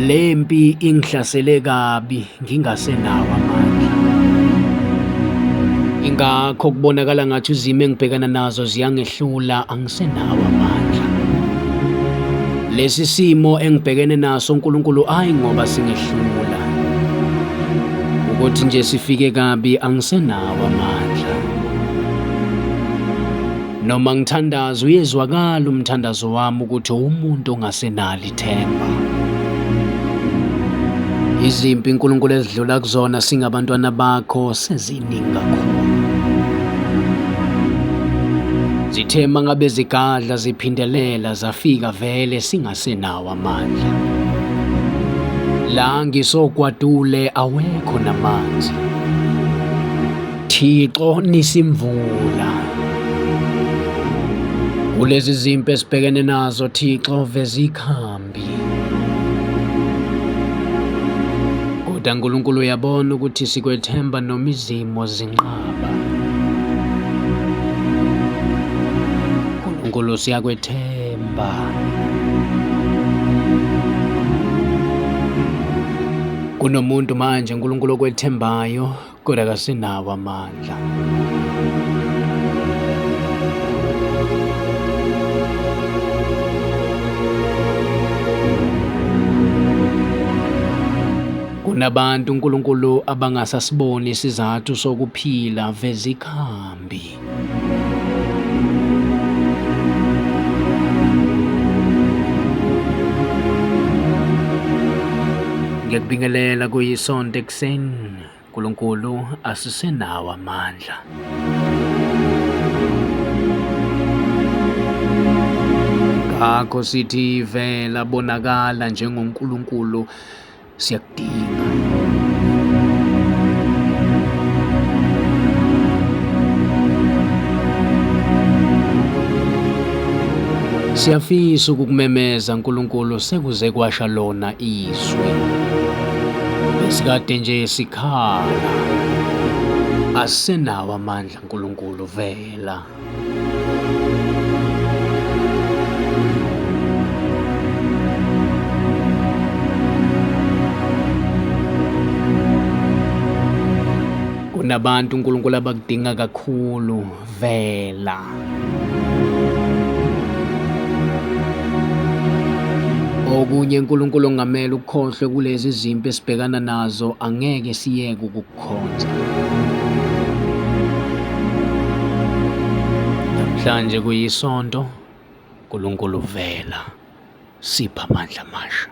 Le mpi ingihlasele kabi ngingasenawo amandla. Ingakho kubonakala ngathi izimo engibhekana nazo ziyangehlula angisenawo amandla. Lesi simo engibhekene naso uNkulunkulu ayi ngoba singehlula. Ukuthi nje sifike kabi angisenawo amandla. Noma ngithandaza uyezwakala umthandazo wami ukuthi umuntu ongasenalo ithemba. Izimpi uNkulunkulu ezidlula kuzona singabantwana bakho seziningi kakhulu. Zithe mangabe zigadla ziphindelela zafika vele singasenawo amandla. La ngisogwadule awekho namanzi. Thixo nisimvula. Kulezi zimpi esibhekene nazo Thixo veza ikhambi. Kodwa uNkulunkulu uyabona ukuthi sikwethemba noma izimo zinqaba. uNkulunkulu siyakwethemba. Kunomuntu manje uNkulunkulu okwethembayo kodwa akasinawo amandla. Kunabantu uNkulunkulu abangasasiboni isizathu sokuphila veza ikhambi. Ngiyakubingelela kuyisonto ekuseni. Nkulunkulu asisenawo amandla. Ngakho sithi vela bonakala njengoNkulunkulu siyakudinga. Siyafisa ukukumemeza Nkulunkulu sekuze kwasha lona izwi. Besikade nje sikhala. Asisenawo amandla Nkulunkulu vela. Kunabantu uNkulunkulu abakudinga kakhulu vela. Okunye uNkulunkulu ongamele ukukhohlwe kulezi zimpi esibhekana nazo angeke siyeke ukukukhonza. Namhlanje kuyisonto, uNkulunkulu vela, sipha amandla amasha.